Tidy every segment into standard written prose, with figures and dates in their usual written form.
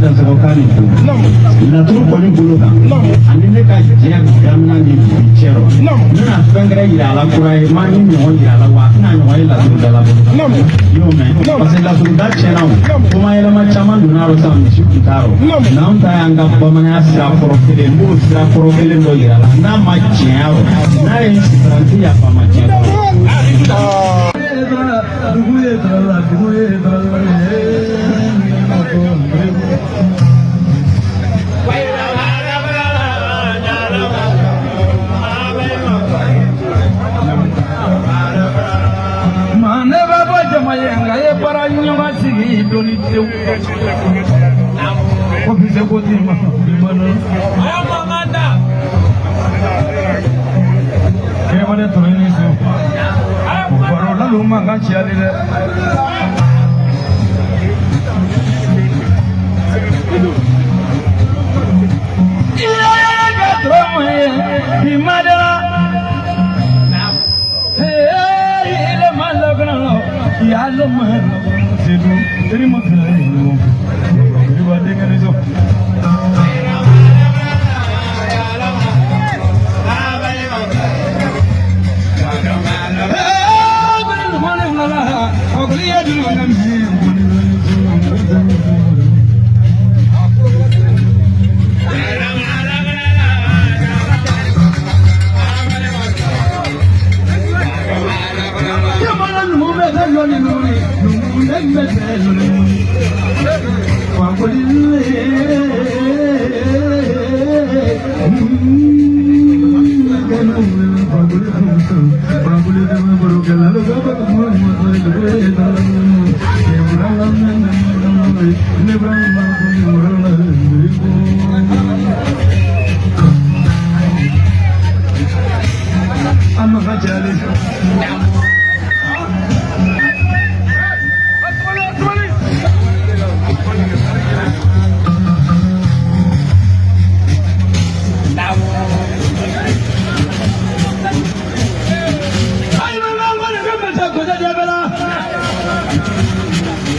Dansɔgɔ k'a ni ko. Laturu kɔni bolo kan, ani ne ka diɲɛ daminɛ ni bi cɛ rɔ, n bɛna fɛn wɛrɛ yira a la kura ye, ma ni ɲɔgɔn yira a la, wa a tɛna ɲɔgɔn ye laturudala bolo kan. I y'o mɛn, parce que laturuda tiɲɛna, o kuma yɛlɛma caman donna a rɔ sisan, misi kun t'a rɔ. N'anw ta y'an ka bamananya sira kɔrɔ kelen, n b'o sira kɔrɔ kelen dɔ yira a la, n'a ma tiɲɛ a rɔ, n'a ye n sutura, n tɛ yafa a ma diɲɛ kɔnɔ. Dugu ye dugu ye. Maa ne bɛ bɔ jama ye, nka ye baara ɲɔgɔn sigi doni tewu ko bi se ko ti ma bi ma na. Kɛwale tɔrɔ ni so baro lalu mankan ciyali dɛ. Iye ka tɔrɔ mun ye bi ma de la. Ile ma lagana ya lo ma sedu eri ma fila ye ɲɔgɔn fɛ eri b'a denkɛ ni so. Jamana numu bɛ kɛ lɔnni numu ye, numu bɛ kɛ lɔnni numu ye. Fakoli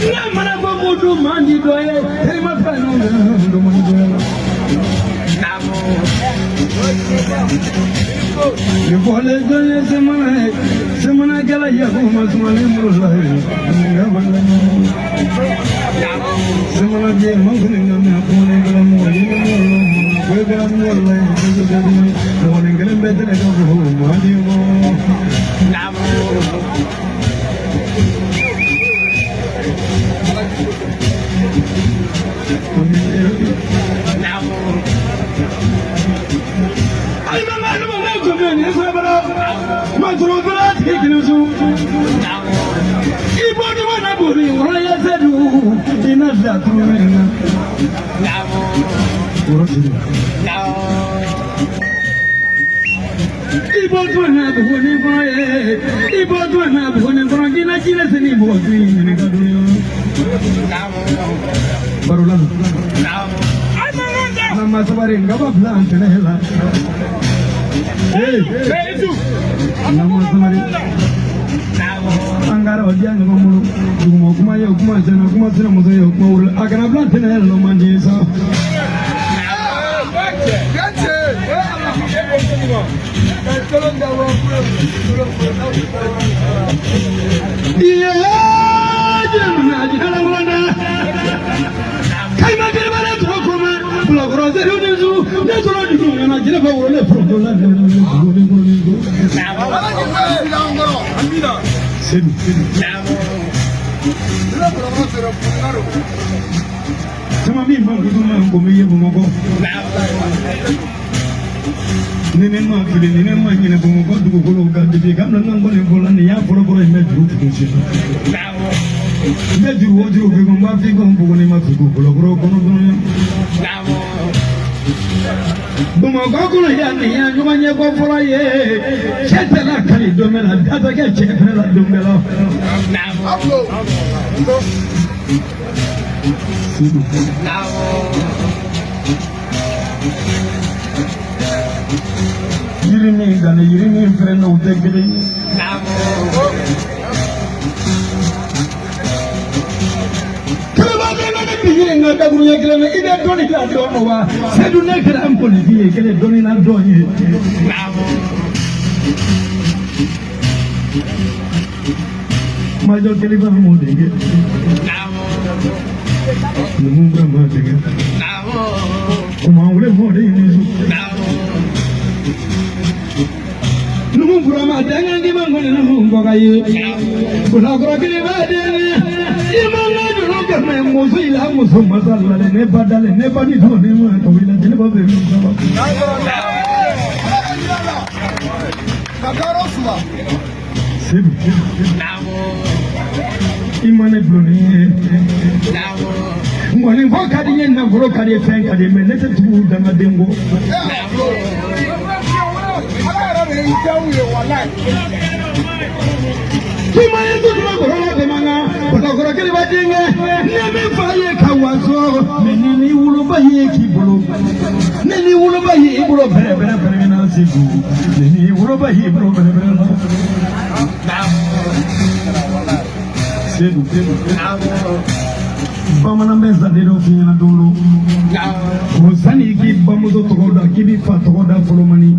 Ne mana ko mudu man di dɔ ye, terima fɛn dumuni dɔ ye. Ni fɔlen jɔn ye semana ye, semanakɛla yakuma sumalen bolo la ye. Semana den man kelen ka mɛn kumalen kɛra mɔgɔ ye ni mɔgɔ la ko kɛra mɔgɔ la ye mɔgɔnin kelen bɛɛ tɛ ne ka fɔ maa di mɔ. Ayi ma ne ma ne ko mɛ ni sabara ma toro bala tigi kelen so. I bɔ ni ma na boli wɔrɔ ye se du i na bila turu min na. Wɔrɔ sigi. I bɔ tuma na buguni kɔnɔ ye, i bɔ tuma na buguni kɔnɔ jinɛ jinɛ se ni mɔgɔ tun ɲini ka dun ye. Baro la. N'an ma sabari n kaba bila an tɛnɛ la. Ee, n'an ma sabari. An kɛra o diya ɲɔgɔn bolo. Duguma kuma ye o kuma tiɲɛna, kuma sinamuso ye o kuma wolo. A kana bila tɛnɛ la, o man di sa. Iye, jɛnɛ jɛnɛ wulanda. Kayima jɛnɛba tɔgɔ kɔmɛ. Bulakɔrɔ seri ni su. Ne sɔrɔ dugu ɲɛna jɛnɛba wolo ne fɔlɔ la ne ne Sedu. Sama min man kutu man ko mi ye Bamakɔ. Ni ne ma fili, ni ne ma ɲinɛ Bamakɔ dugukolo kan depuis kabini n ka nkɔni fɔlɔ nin y'a fɔlɔ fɔlɔ ye, n bɛ juru tugu sisan. N bɛ juru o juru f'i ko n b'a f'i ko n buguni ma f'i ko bolokɔrɔ kɔnɔ dɔrɔn. Bamakɔ kɔnɔ yan nin y'a ɲɔgɔn ɲɛ ko fɔlɔ ye. Cɛ tɛ lakali don bɛɛ la, da tɛ kɛ cɛ fɛnɛ la don bɛɛ la. Sedu. Yiri min danni, yiri min fɛrɛ n'o tɛ kelen ye. Kɛlɛba bɛ ne bi yiri nka ɲɔgɔn dakuruɲɛ kelen na i bɛ dɔnni bila dɔn ma wa Sedu ne kɛra n politiki ye kelen dɔnni na dɔn ye. Majɔ keliba m'o de kɛ. Numu Burama denkɛ. Kuma wele m'o de ɲini su. Numu Burama denkɛ k'i ma ŋɔni na mun bɔ ka ye. Bolakɔrɔ keliba denkɛ. I ma n ka juru kɛmɛ muso i la muso masa la dɛ ne ba dalen ne ba ni to ne ma tɔgɔ i la jeliba bɛ min saba. Sedu. I ma ne bulon ni ye. Ŋɔni fɔ ka di n ye nafolo ka di n ye fɛn ka di n ye mɛ ne tɛ tugu dangaden kɔ. K'i ma ye tutura kɔrɔ la tɛmɛ n kan Bolakɔrɔ keliba denkɛ ne bɛ fa ye ka waso mɛ ni ni woloba ye k'i bolo ne ni woloba ye i bolo bɛrɛ bɛrɛ bɛrɛ na Segu ne ni woloba ye i bolo bɛrɛ bɛrɛ na Sedu bamanan bɛ zande dɔ f'i ɲɛna don dɔ ko sani k'i bamuso tɔgɔ da k'i b'i fa tɔgɔ da fɔlɔmani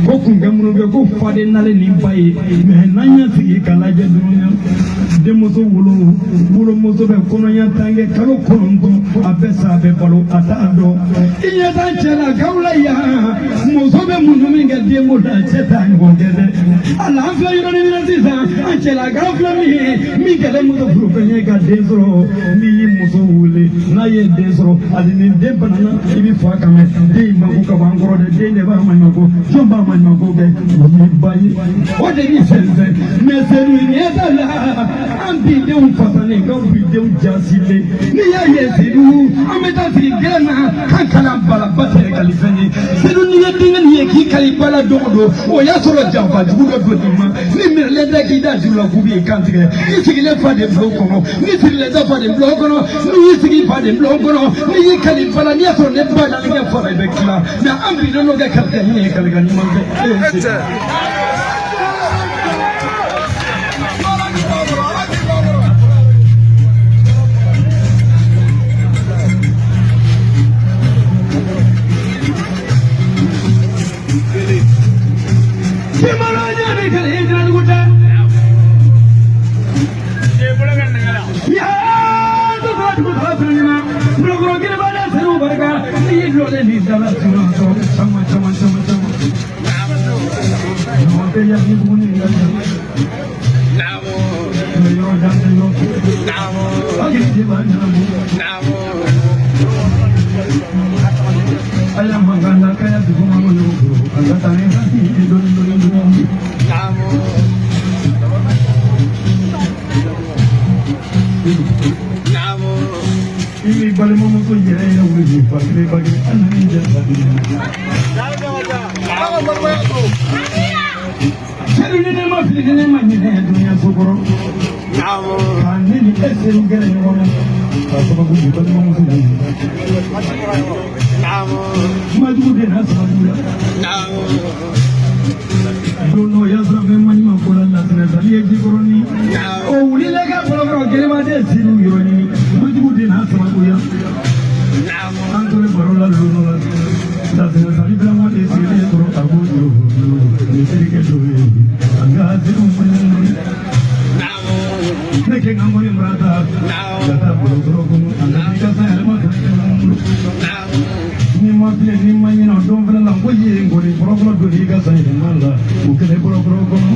ko kunkɛ minnu bɛ ko faden nalen ni ba ye mɛ n'an y'a sigi k'a lajɛ dunuya denmuso wolo wolomuso bɛ kɔnɔya tan kɛ kalo 9 a bɛ sa a bɛ balo a t'a dɔn i ɲɛ t'an cɛ la k'aw la yan muso bɛ muɲu min kɛ denko la cɛ t'a ɲɔgɔn kɛ dɛ hali an filɛ yɔrɔnin min na sisan an cɛ la k'an filɛ min ye min kɛlen muso furufɛn ye ka den sɔrɔ n'i y'i muso wele n'a ye den sɔrɔ hali ni den banana i bɛ fa kan mɛn den in mako ka bɔ an kɔrɔ dɛ den de b'a maɲumanko jɔn b'a maɲumanko kɛ o y'i ba ye o de b'i sɛnsɛn mɛ Sedu ɲɛ t'a la an bi denw fasanen k'aw bi denw jasilen n'i y'a ye Sedu an bɛ taa sigi gɛlɛn na k'an kana bala ba tɛ kalifɛn ye Sedu n'i ye denkɛ nin ye k'i kali ba la don o don o y'a sɔrɔ janfa jugu dɔ don i ma ni minɛlen tɛ k'i da juru la k'u b'i kan tigɛ i sigilen faden bulon kɔnɔ n'i sirilen tɛ faden bulon kɔnɔ n'i y'i sigi faden bulon kɔnɔ n'i y'i kali ba la n'i y'a sɔrɔ ne ba nana kɛ fara i bɛ tila mɛ an bi n'o kɛ kalikan ɲini ye kalikan ɲuman tɛ e ye Sedu. I b'i balimamuso yɛrɛ yɛrɛ wuli k'i fa kelen ba kelen hali ni jɛ ba kelen. Sedu ni ne ma fili ni ne ma ɲinɛ dunuya so kɔrɔ. Ka ne ni e Sedu gɛrɛ ɲɔgɔn na ka sababu k'i balimamuso ye. Majugu de n'a sababu la. Don dɔ y'a sɔrɔ n bɛ maɲuman ko la lasinɛ sali ye jikɔrɔni. O wulila ka kɔlɔkɔrɔ gɛlɛmaden Sedu yɔrɔ ɲini. Majugu de n'a sababu ya. An tora baro la don dɔ la. Lasinɛ sali bilama de sigilen kɔrɔ a ko yo ni terikɛ dɔ ye. An ka Sedu maɲuman ye. Ne kɛ n ka ŋɔni mara ta. Ka taa bolokɔrɔ kɔnɔ. A nana i ka san yɛlɛma ka kɛ n bolo. Ni ma filɛ ni ma ɲinɛ o don fana la n ko ye n kɔni fɔlɔfɔlɔ don i ka san yɛlɛma la o kɛlen bolokɔrɔ kɔnɔ.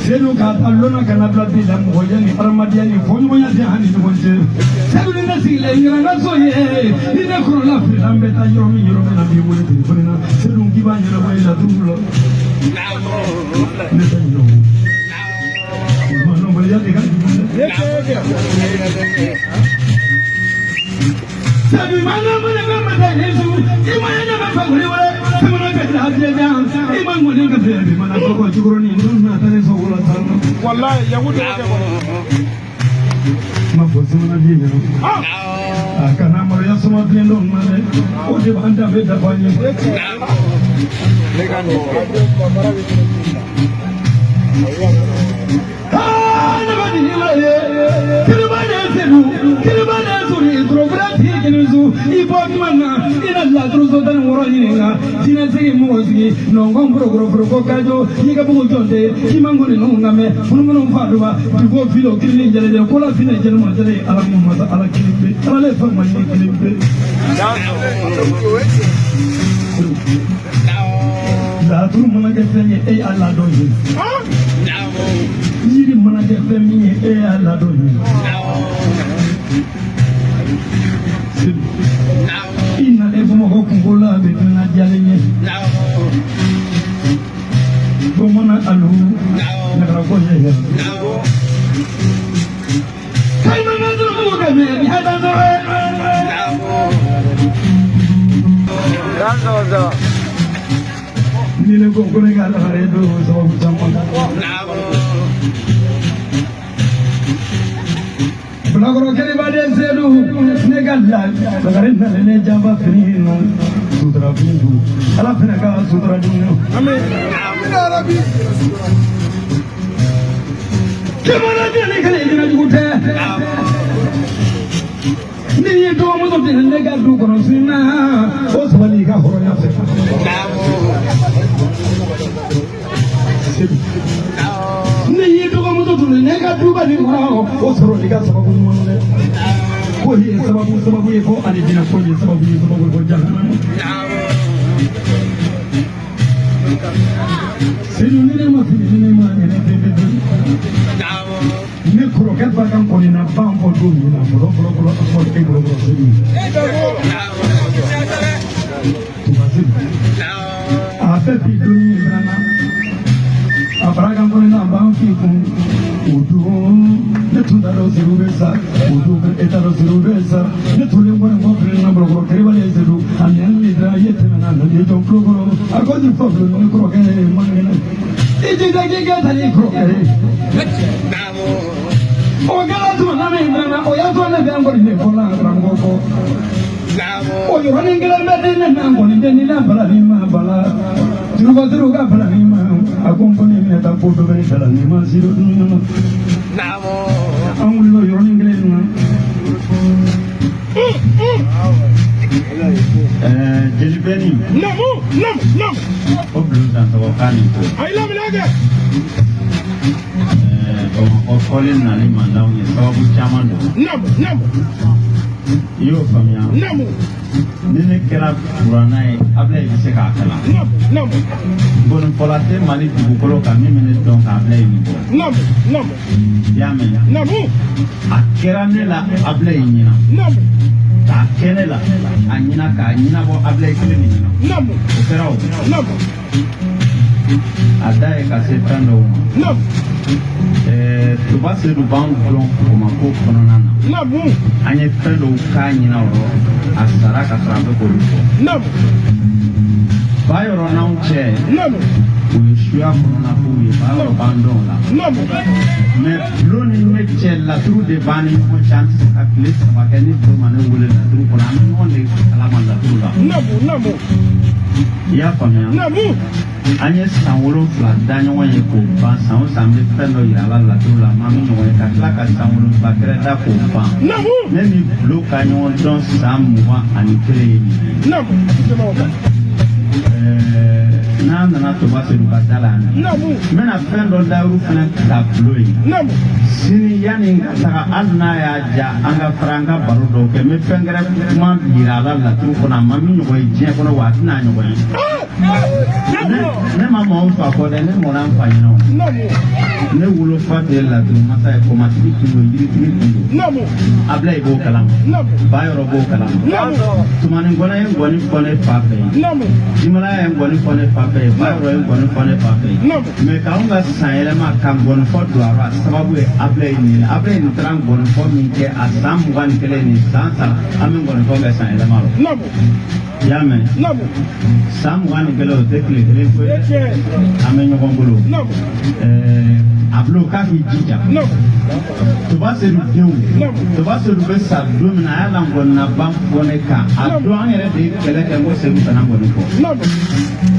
Sedu k'a ta lɔnna ka na bila bi la mɔgɔya ni hadamadenya ni fɔɲɔgɔnya tɛ an ni ɲɔgɔn cɛ. Sedu ni ne sigilen n kɛra n ka so ye ni ne kɔrɔla filila n bɛ taa yɔrɔ min na n b'i wele telefɔni na Sedu k'i b'a ɲɛnabɔ i la turu la. Ne tɛ ɲinɛ o. Manɔbaliya de ka jugu dɛ. Sabi mana mana ka mata Yesu, i ma ye ne bɛ fa wuli wɛrɛ, samara ka taa fiyɛ jan, i ma ŋɔni ka fiyɛ bi mana kɔkɔ jukɔrɔni n'u nana taa ne sɔgɔ la tan. Wallahi yahudu kɛ kɔnɔ. Ma fɔ samara den ɲɛna. A kana maloya sama filen dɔw ma dɛ, o de b'an danbe dafa an ye. Aa ne ma nin ye, kiriba de Sedu, kiriba de sori. Forofura tigi kini su i bɔ tuma na i na laturu so 16 ɲininka jinɛ sigi mɔgɔ sigi nɔngɔn forokoro foroko kajo i ka bugu jɔn tɛ k'i man ko ninnu lamɛn munumunu fa duba dugu filo kiri jɛlɛjɛlɛ kola finɛ jɛlɛma jɛlɛ ala mu masa ala kelen pe ala le fa ma ɲini kelen pe. Laturu mana kɛ fɛn ye e y'a ladɔn ye. Yiri mana kɛ fɛn min ye e y'a ladɔn ye. I nalen Bamakɔ kungo la a bɛ dunna diyalen ye. Bamanan alu ɲagarako ye yɛrɛ. Kayima na dɔrɔn mɔgɔ ka mɛn ni hada sɔrɔ. Ni ne ko ko ne ka lagare don sababu caman. Bilakɔrɔ kɛnɛbaden Sedu ne ka lagare nalen ne janfa fini na sutura fini don ala fana ka sutura di ne ma. Jamana jɛni kɛlɛ jinɛ jugu tɛ. N'i ye dɔgɔmuso di ne ka du kɔnɔ sini o sabali i ka hɔrɔnya fɛ. N'i ye dɔgɔmuso tun ne ka duba nin kɔnɔ o sɔrɔ i ka sababu ɲuman dɛ. Ko ye sababu ye ko alijinɛ ko ye sababu ye sababu ye ko jahanama. Sedu ni ne ma fili ni ne ma ɲinɛ pewu. Ne kɔrɔkɛ ba ka nkɔni na ban fɔ don min na fɔlɔ fɔlɔ fɔlɔ a fɔ e bolo kɔrɔ Sedu. Tuba Sedu. A bɛɛ bi don min na a fara ka nkɔni na ban f'i kun o don ne tun t'a dɔn Sedu bɛ sa o don e t'a dɔn Sedu bɛ sa ne tulen kɔni kɔ fili na bolokɔrɔ keribali Sedu a nɛn ni da ye tɛmɛna na ye jɔ tulo kɔrɔ a ko ni fa fili ne kɔrɔkɛ ye man kɛnɛ i jija k'i kɛ ta n'i kɔrɔkɛ ye. O kɛra tuma na min nana o y'a sɔrɔ ne bɛ n kɔni ne fɔla karamɔgɔ kɔ. O yɔrɔnin kelen bɛ den ne na kɔni den ni la bala ni ma bala jurukɔsiriw ka bala ni ma a ko n kɔni minɛ taa ko dɔ bɛ ne da la ni ma si dɔ dun na. An wulila o yɔrɔnin kelen na. Jeli Bɛni. O bulon dansɔgɔ kan nin ko. Bamakɔ fɔlen nali mandanw ye sababu caman don. I y'o faamuya. Ni ne kɛra kuranna ye Abilayi bɛ se k'a kalan. Ngɔnifɔla tɛ Mali dugukolo kan min bɛ ne dɔn k'Abilayi nin bɔ. I y'a mɛn. A kɛra ne la Abilayi ɲɛna. K'a kɛ ne la a ɲɛna k'a ɲɛnabɔ Abilayi kelen de ɲɛna. O kɛra o. A da ye ka se fɛn dɔw ma. Tuba Sedu b'an dɔn Bamakɔ kɔnɔna na. An ye fɛn dɔw k'a ɲɛna o rɔ a sara ka sɔrɔ an bɛ k'olu fɔ. Ba yɔrɔ n'anw cɛ o ye suya kɔnɔna kow ye ba yɔrɔ b'an dɔn o la. Mɛ bulon ni ne cɛ laturu de b'an ni ɲɔgɔn cɛ an tɛ se ka tile 3 kɛ ni bulon ma ne wele laturu kɔnɔ an bɛ ɲɔgɔn de kalama laturu la. I y'a faamuya. An ye san 7 da ɲɔgɔn ye k'o ban san o san bɛ fɛn dɔ yira a la laturu la maa min ɲɔgɔn ye ka tila ka san 7 kɛrɛ da k'o ban. Ne ni bulon ka ɲɔgɔn dɔn san 21 ye nin ye. N'a nana Toba Sedu ka da la yan n bɛna fɛn dɔ layiru fana ta bulon ye. Sini yanni n ka taga hali n'a y'a ja an ka fara an ka baro dɔw kɛ n bɛ fɛn wɛrɛ kuma yira a la laturu kɔnɔ a ma min ɲɔgɔn ye diɲɛ kɔnɔ wa a tɛna a ɲɔgɔn ye. Ne ma maaw fa kɔ dɛ ne mɔna n fa ɲɛna o. Ne wolofa tun ye laturu masa ye kɔmatigi tun don yiritigi tun don. Abilayi b'o kalama. Ba yɔrɔ b'o kalama. Tumani Gɔnɛ ye ngɔni fɔ ne fa fɛ yen. Jimalaya ye ngɔni fɔ ne fa fɛ yen. Ba yɔrɔ ye ngɔni fɔ ne fa fɛ yen. Mɛ k'anw ka san yɛlɛma ka ngɔni fɔ don a rɔ a sababu ye Abilayi nin ye. Abilayi nin taara ngɔni fɔ min kɛ a san 21 nin san san an bɛ ngɔni fɔ kɛ san yɛlɛma rɔ. I y'a mɛn. San 21 o tɛ tile kelen ko ye. An bɛ ɲɔgɔn bolo. A bulon k'a k'i jija. Toba Sedu denw. Toba Sedu bɛ sa don min na a y'a la ngɔninaban fɔ ne kan. A don an yɛrɛ de ye kɛlɛ kɛ n ko Sedu kana ngɔni fɔ. Ne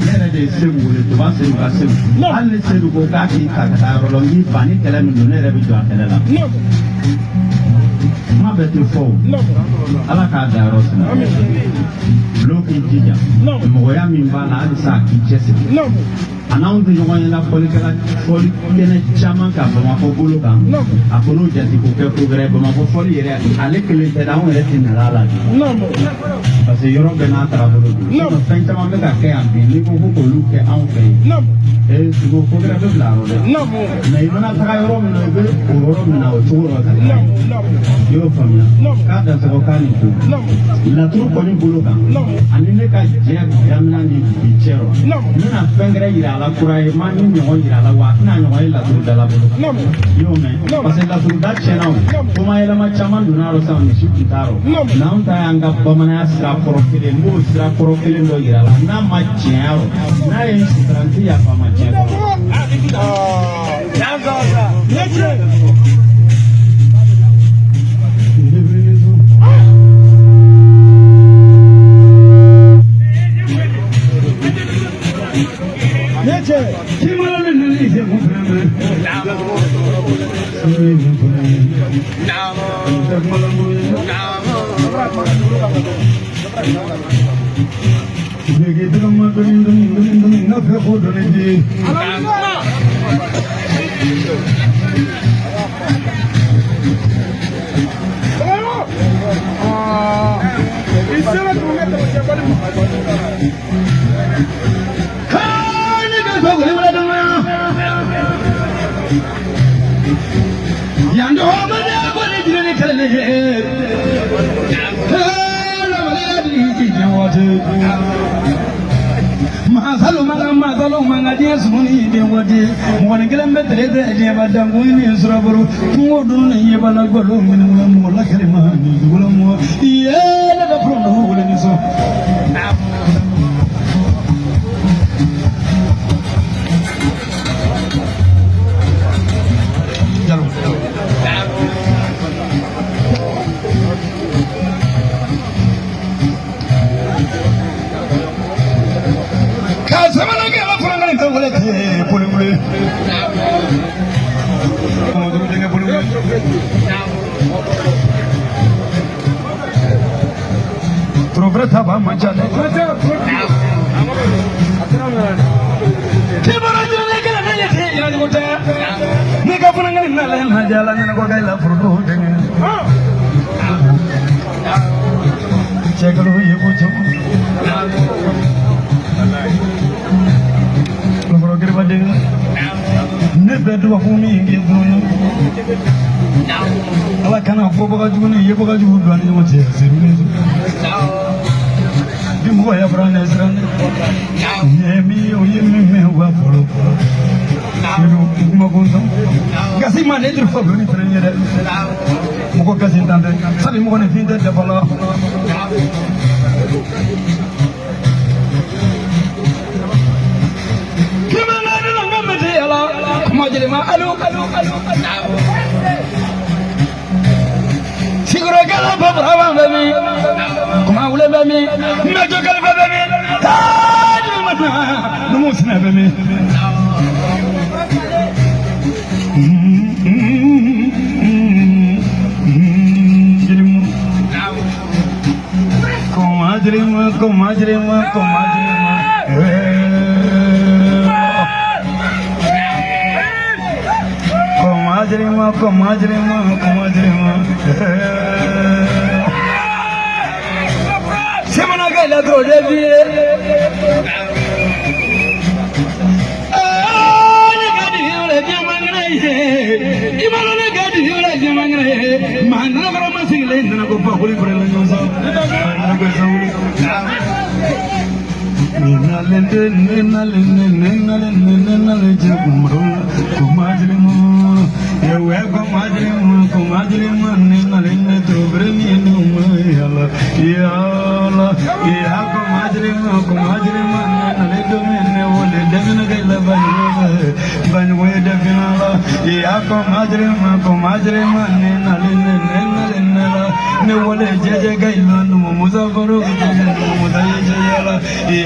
yɛrɛ de ye Segu wele Toba Sedu ka Segu. Hali ni Sedu ko k'a k'i ta ka taa yɔrɔ la n k'i ban ni kɛlɛ min don ne yɛrɛ bɛ jɔ a kɛlɛ la. Kuma Kuma bɛɛ tɛ fɔ o. Ala k'a da yɔrɔ sina. Bulo k'i jija. Mɔgɔya min b'a la halisa a k'i cɛsiri. A n'anw tɛ ɲɔgɔn ye la fɔlikɛla fɔli kɛnɛ caman kan Bamakɔ bolo kan. A ko n'o jate k'o kɛ ko wɛrɛ Bamakɔ fɔli yɛrɛ ale kelen tɛ dɛ, anw yɛrɛ tɛ nala la bi. Parce que yɔrɔ bɛɛ n'a taabolo don. Sinon fɛn caman bɛ ka kɛ yan bi n'i ko ko k'olu kɛ anw fɛ yen. Ee sogo ko wɛrɛ bɛ bila yɔrɔ dɛ. Mais i mana taga yɔrɔ min na i bɛ o yɔrɔ min na o cogo dɔ ka taa. I y'o faamuya. K'a dansago k'a nin ko. Laturu kɔni bolo kan. Ani ne ka diɲɛ daminɛ ni bi cɛ rɔ. N bɛna fɛn wɛrɛ yira a la kura ye ma ni ɲɔgɔn yira a la wa a tɛna ɲɔgɔn ye laturudala bolo. I y'o mɛn. Parce que laturuda tiɲɛna o. Komayɛlɛma caman donna a rɔ sisan nin si tun t'a rɔ. Mais anw ta y'an ka bamananya sira kɔrɔ kelen n b'o sira kɔrɔ kelen dɔ yira a la n'a ma tiɲɛ rɔ n'a ye n sutura n tɛ yafa a ma diɲɛ kɔnɔ.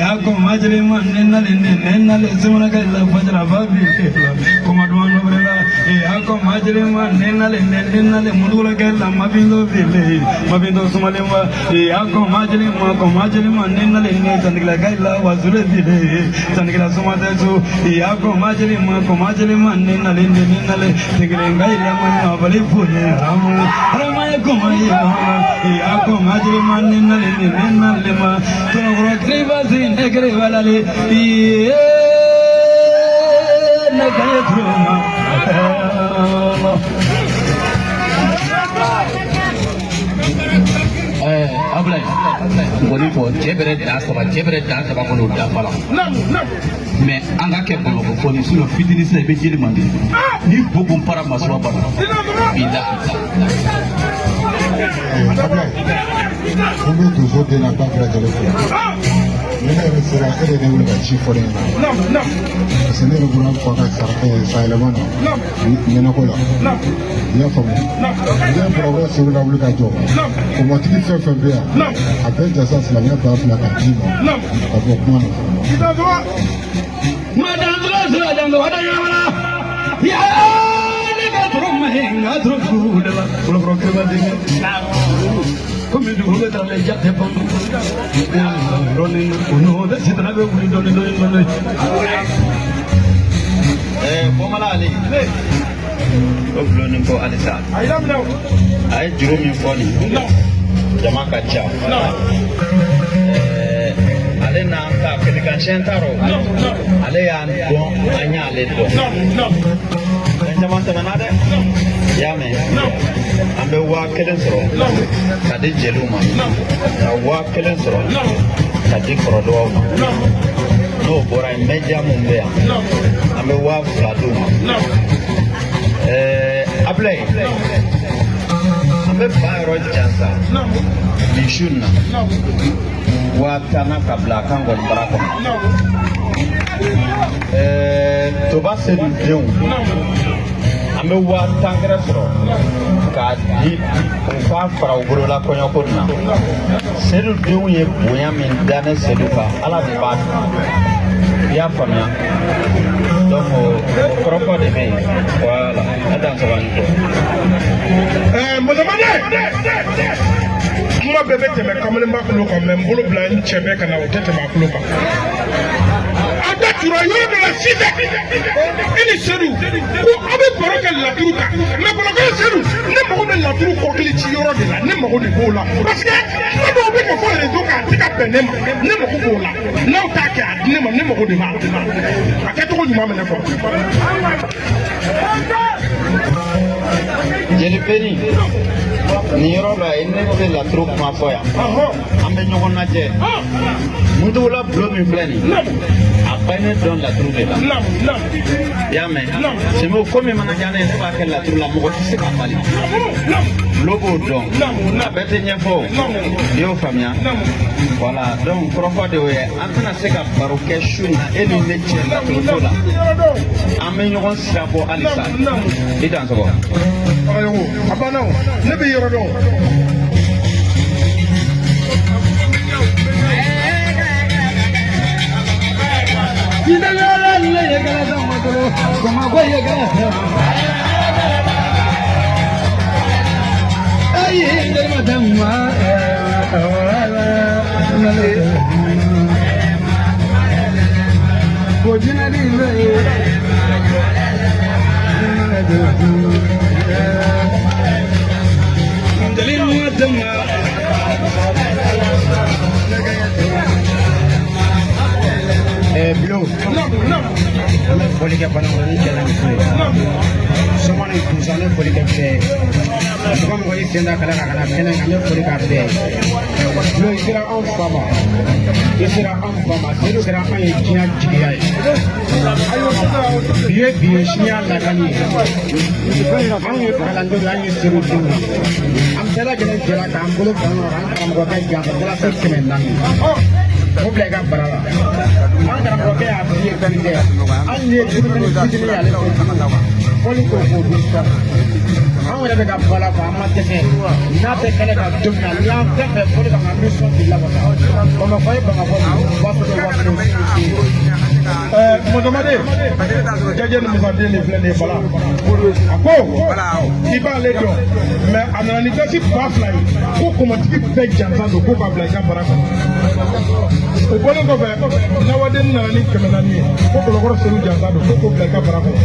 A ko ma jeli ma ne nalen ne nalen sɛmɛnakɛ la fajara ba bi la kuma duman dɔ la. A ko ma jeli ma ne nalen ne nalen mudugulakɛ la ma bin dɔ fili ma bin dɔ sumalen ma. A ko ma jeli ma ko ma jeli ma ne nalen ne sandigilakɛ la wasule fili sandigila suma tɛ so. A ko ma jeli ma ko ma jeli ma ne nalen ne nalen tigelen ka ila ma ɲɔbali foye hama halama ye kuma ye hama. A ko ma jeli ma ne nalen ne nalen ma tɔnɔkɔrɔ kiriba si ne kiriba lale iye ne ka ye turu ma. Abulayi nkɔni fɔ cɛ bɛrɛ dan saba cɛ bɛrɛ dan saba kɔnɔ o dafa la mɛ an ka kɛ Bamakɔ fɔ ni sinɔn fitinin sisan i bɛ jeli man di ni bo kun para masuwa bana bilahi. Ablaye, n bɛ donso den na ba bɛɛ lajɛlen fo. Ni ne yɛrɛ sera e de ne wele ka ci fɔ ne ɲɛna. Parce que ne yɛrɛ bɔra fa ka sayɛlɛma na ɲɛnako la. I y'a faamu. Ne bɔra ko Seydou ka wuli ka jɔ. Kɔmɔtigi fɛn fɛn bɛ yan. A bɛɛ jasa silamɛya 2000 ka d'i ma. Ka bɔ kuma na. Ma dan sɔrɔ dan sɔrɔ da ɲamana ya ne ka turu ma ye n ka turu dugu de la bolokɔrɔ kiriba denkɛ komi dugu bɛ taa lɛ ja tɛ ban yɔrɔnin o ɲɔgɔn tɛ sitana bɛ wuli dɔɔnin dɔɔnin dɔɔnin. Bɔmala ale o bulon nin ko halisa a ye juru min fɔ nin jama ka ca ale n'an ta kɛlɛkansiyɛn t'a rɔ ale y'an dɔn an y'ale dɔn fɛn caman tɛmɛna dɛ i y'a mɛn an bɛ 1000 sɔrɔ ka di jeliw ma ka 1000 sɔrɔ ka di kɔrɔdɔgɔw ma n'o bɔra yen mɛja mun bɛ yan an bɛ 2000 d'u ma. Abulayi an bɛ ba yɔrɔ jansa nin su in na 10,000 na ka bila a kan kɔni bara kɔnɔ. Toba Sedu denw an bɛ 10,000 gɛrɛ sɔrɔ k'a di u k'a fara u bolola kɔɲɔko nin na. Sedu denw ye bonya min da ne Sedu kan Ala de b'a dɔn i y'a faamuya donc o kɔrɔfɔ de bɛ yen voilà a dan sɔgɔ ni kɔ. Mɔsɔmanden kuma bɛɛ bɛ tɛmɛ kamalenba kulo kan mɛ n bolo bila n cɛ bɛɛ ka na o tɛ tɛmɛ a kulo kan. A da tura yɔrɔ dɔ la sisan e ni Sedu ko aw bɛ baro kɛ laturu kan mɛ Bamakɔ Sedu ne mago bɛ laturu kɔkili ci yɔrɔ de la ne mago de b'o la parce que kuma dɔw bɛ ka fɔ réseau kan a tɛ ka bɛn ne ma ne mago b'o la n'aw t'a kɛ a di ne ma ne mago de b'a la a kɛcogo ɲuman bɛ ne fɔ. Jeli Beni nin yɔrɔ la ne tɛ laturu kuma fɔ yan an bɛ ɲɔgɔn lajɛ mutugula bulon min filɛ nin a bɛɛ ne dɔn laturu de la i y'a mɛn sɛmɛ ko min mana diya ne ye ne b'a kɛ laturu la mɔgɔ tɛ se k'a bali bulon b'o dɔn a bɛɛ tɛ ɲɛfɔ o i y'o faamuya voilà donc kɔrɔfɔ de y'o ye an tɛna se ka baro kɛ su in na e ni ne cɛ laturu ko la an bɛ ɲɔgɔn sira bɔ halisa i dan sɔgɔ. A banna o ne bɛ yɔrɔ dɔn. Bilo, an bɛ foli kɛ Banakɔrɔni cɛ n'a muso ye. Sɔmɔ ni Dusa an bɛ foli kɛ bɛɛ ye. Mɔgɔ mɔgɔ y'i sen da kala kan ka na kɛnɛ kan an bɛ foli k'a bɛɛ ye. Bilo i sera anw fa ma. I sera anw fa ma. Sedu kɛra anw ye diɲɛ jigiya ye. Bi ye bi ye sini y'a lakali ye. Anw ye kalandenw ye an ye Sedu denw ye. An bɛɛ lajɛlen jɛra k'an bolo fara ɲɔgɔn kan an karamɔgɔkɛ janfa dalasi 400. O bila i ka bara la. An karamɔgɔkɛ y'a f'i ye fɛn min kɛ hali n'i ye dumuni fitinin ye ale t'o dun. Fɔli ko k'o dun sɔn. Anw yɛrɛ bɛ ka bala fɔ an ma dɛsɛ. N'a bɛ kɛnɛ kan don min na, n'i y'an fɛn fɛn fɔli kan, an bɛ sɔn k'i lawasa. Bamakɔ ye Bamakɔ de ye. Wasolon ye Wasolon. Mɔdɔmaden jajɛ ni musaden de filɛ nin ye Bala. A ko i b'ale dɔn, mɛ a nana ni gasi 2000 ye ko kɔmɔtigi bɛɛ jansa don ko k'a bila i ka bara kɔnɔ. O bɔlen kɔfɛ, nawaden nana ni 400 ye ko Kɔlɔkɔrɔ Seru jansa don ko k'o bila i ka bara kɔnɔ.